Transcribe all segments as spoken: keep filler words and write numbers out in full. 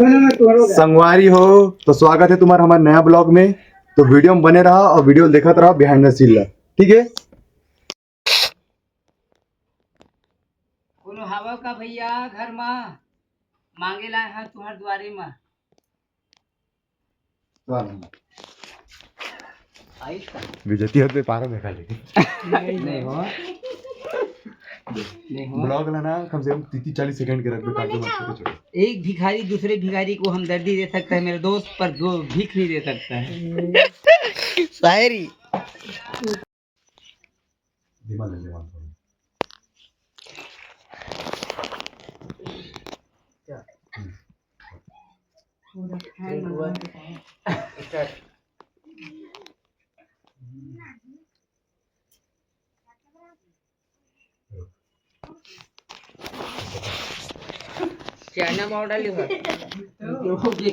संगवारी हो, तो स्वागत है तुम्हारा हमारे नया ब्लॉग में। तो वीडियो में बने रहा और वीडियो देखत रहा बिहाइंड द सीन ला, ठीक है? कोनो हावव का भैया घर मा? मांगे लाए हा तुहर दुआरे मा। आइस का? बेइज्जती होत बेपार में खा लेगी। नहीं हो। नहीं हो। ब्लॉग ला ना कम से कम तीस चालीस सेकंड के रखबे, काट दो, छोटे छोटे। एक भिखारी दूसरे भिखारी को हमदर्दी दे सकता है मेरे दोस्त, पर दो भीख नहीं दे सकता है। शायरी। दिमाग ले, दिमाग ले। क्या? हम्म। पूरा खाए एक हुआ। Start। चाइना मॉडल ही है। जो भी।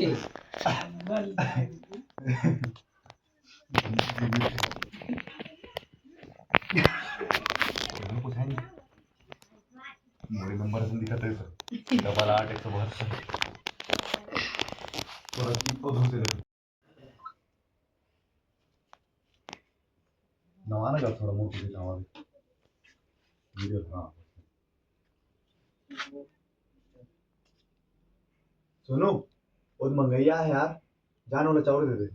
कुछ है नहीं। मोरे नंबर से दिखत है सर, डबल आठ एक सौ बहत्तर। थोड़ा ऊपर से रख। नवाना का थोड़ा मोट हो जाता हमारे। वीडियो, हाँ। सुनो, वो तो मंगैया है यार, जान वाला चावल दे दे।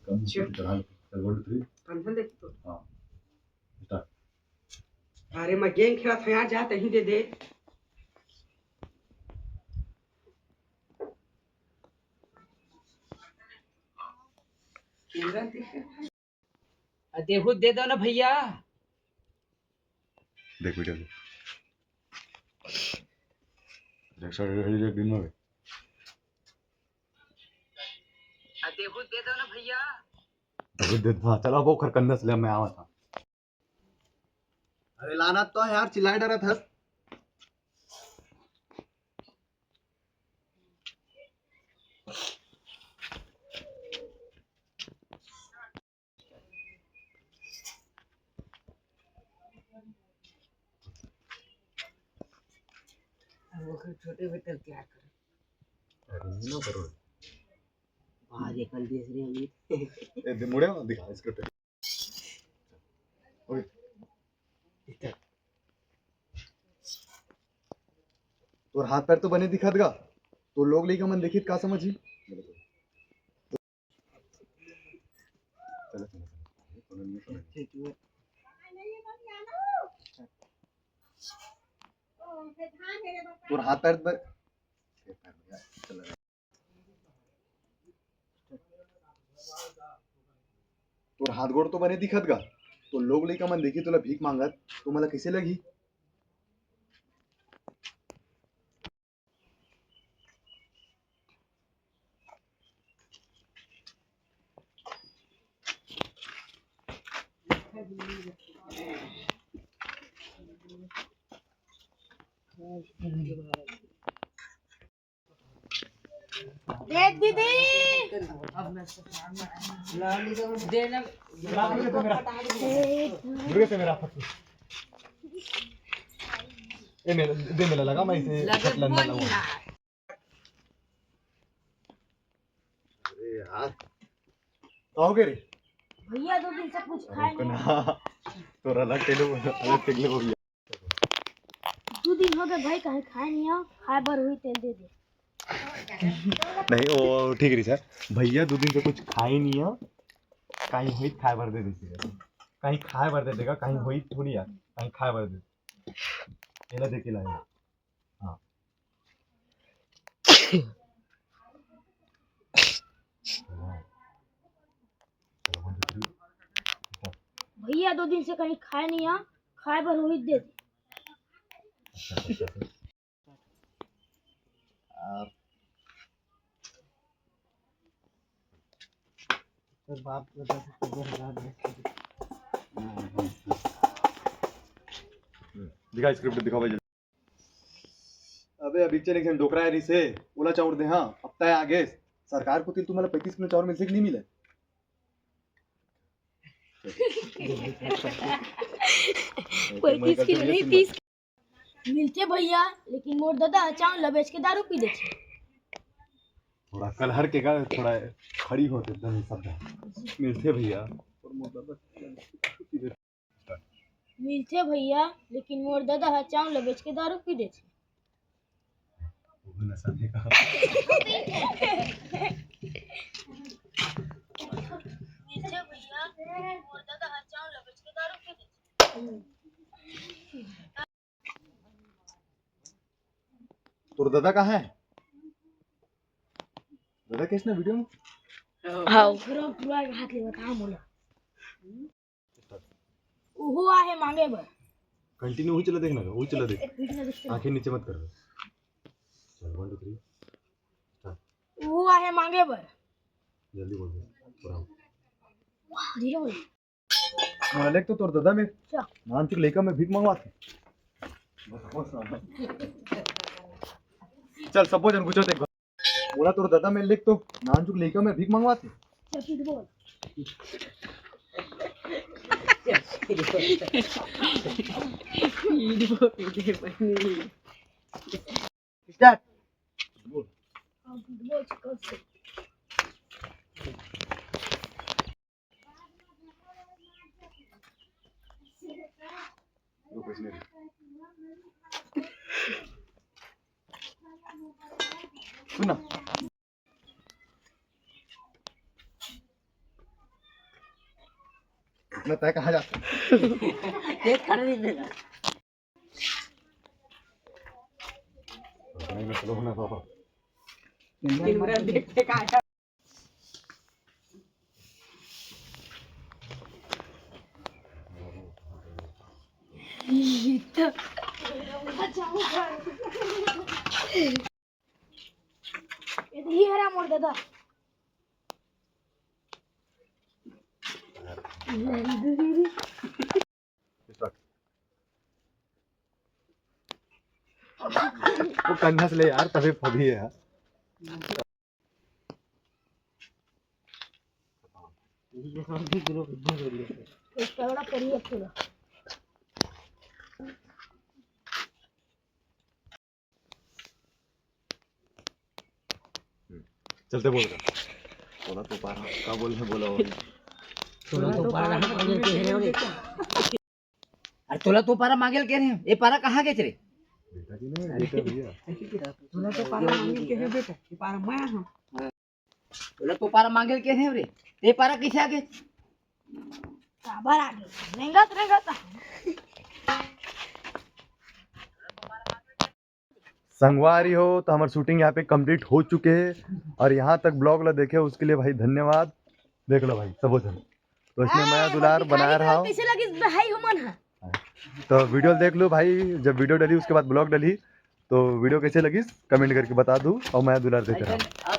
कम से कम चढ़ा, one, two, three। कंठन देख तो। हाँ। Start। अरे मैं गेम खेला था यार, जा तहीं दे दे। आ, देहू दे दो ना भैया। देख वीडियो को। देख सर, ये दिन में। आ, देहू दे दो ना भैया। देहू दे दो। हाँ, चलो, वो खरकंदस ले, मैं आवा था। अरे लाना तो यार, चिल्लाए डरत हस। अब ओकर छोटे बेटा क्या करे? अरे, नो करो। बाहर निकल दिए रे अमित। ए, दे, मुड़े दिखा इसके पे। ओके। तोर हाथ पैर तो बने दिखत गा, तो लोग लइका मन देखित का समझही? तोर हाथ पैर बर-, तोर हाथ गोड़ तो बने दिखत गा, तो लोग लइका मन देखी तोला भीख मांगत, तो मोला कइसे लगही? देख दीदी। दुर्गा से मेरा हाथ पकड़। ए, मेरा, दे, मेरा लगा, मैं इसे लगे लंदन बोली लगाऊं। ना। अरे यार, का हो गया रे? भैया, दो दिन से कुछ खाए नहीं। तोरा अलग टेलो, अलग टेलो हो गया। दू दिन हो गए भाई, कहीं खाए नहीं हो, खाए बर हुई तेल दे दे। नहीं, वो ठीक रही सर। भैया दू दिन से कुछ खाए नहीं हो, कहीं हुई खाए बर दे दे। कहीं खाए बर दे देगा, कहीं हुई थोड़ी यार, कहीं खाए बर दे। एला देख के लाए। हाँ। भैया दो दिन से कहीं खाए नहीं है, खाए बर हुई दे दे। आप तो बाप को दस हजार दे। दिखा स्क्रिप्ट दिखाओ भाई। अबे अभी चले खेल डोकरा है रिसे, ओला चाउर दे। हाँ, अब तय आगे सरकार को तिल तुम्हारा पैंतीस किलो चाउर मिल से कि नहीं मिले? पैंतीस किलो नहीं, तीस। मिलथे भैया, लेकिन मोर ददा ह चांउर ल बेच के दारू पी देथे। थोड़ा कलहर के का, थोड़ा खड़ी होते एकदम शब्द। मिलथे भैया, और मोर ददा मिलथे भैया, लेकिन मोर ददा ह चांउर ल बेच के दारू पी देथे। वो नशा नहीं कहा। मिलथे भैया, मोर ददा ह चांउर ल बेच के दारू पी देथे। तोर ददा कहाँ है? ददा कैसे ना वीडियो में? हाँ। पूरा, पूरा हाथ ले बता मोला। ओहो आहे मांगे बर। कंटिन्यू वही चला देखना, वही चला देख। एक वीडियो देख के। आंखें नीचे मत कर। चल, वन, टू, थ्री। स्टार्ट। ओहो आहे मांगे बर। जल्दी बोल दे। पूरा। धीरे बोल। मोला लेग तो तोर ददा में। अच्छा। नानचुक लइका में भीख मंगवाथे। चल, सबो झन गुजर देख। मोला तोर ददा में लेग तो नानचुक लइका में भीख मंगवाथे। चल, फिर बोल। स्टार्ट। सुन ना। इतना तय कहाँ जाता है? ये खड़े नहीं देगा। नहीं, नहीं, चलो ना बाबा। दिन भर देखते कहाँ है? ये तो ये हरा मोर दादा। वो कंधा से ले यार, तभी फबी है यार। इसका बड़ा करिए पूरा। चलते बोल रहा। बोला तो पारा, का बोल रहे, बोला और। तोला तो पारा मांगेल के रे। अरे तोला तो पारा मांगेल के रे, ये पारा कहाँ गेच रे? बेटा जी ने, बेटा भैया। तोला तो पारा मांगेल के रे बेटा, ये पारा मैं हूँ। तोला तो पारा मांगेल के रे, ये पारा कैसे आ गेच? काबर आ गेच? रेंगत, रेंगत आ। संगवारी हो, तो हमार शूटिंग यहाँ पे कंप्लीट हो चुके हे और यहाँ तक ब्लॉग ला देखे, उसके लिए भाई धन्यवाद। देख लो भाई, सबो झन, तो इसमें मया दुलार बनाए रहा। कैसे लगिस भाई हमन हा? तो वीडियो देख लो भाई, जब वीडियो डली उसके बाद ब्लॉग डली, तो वीडियो कैसे लगिस कमेंट करके बता दू और मया दुलार देते रहो।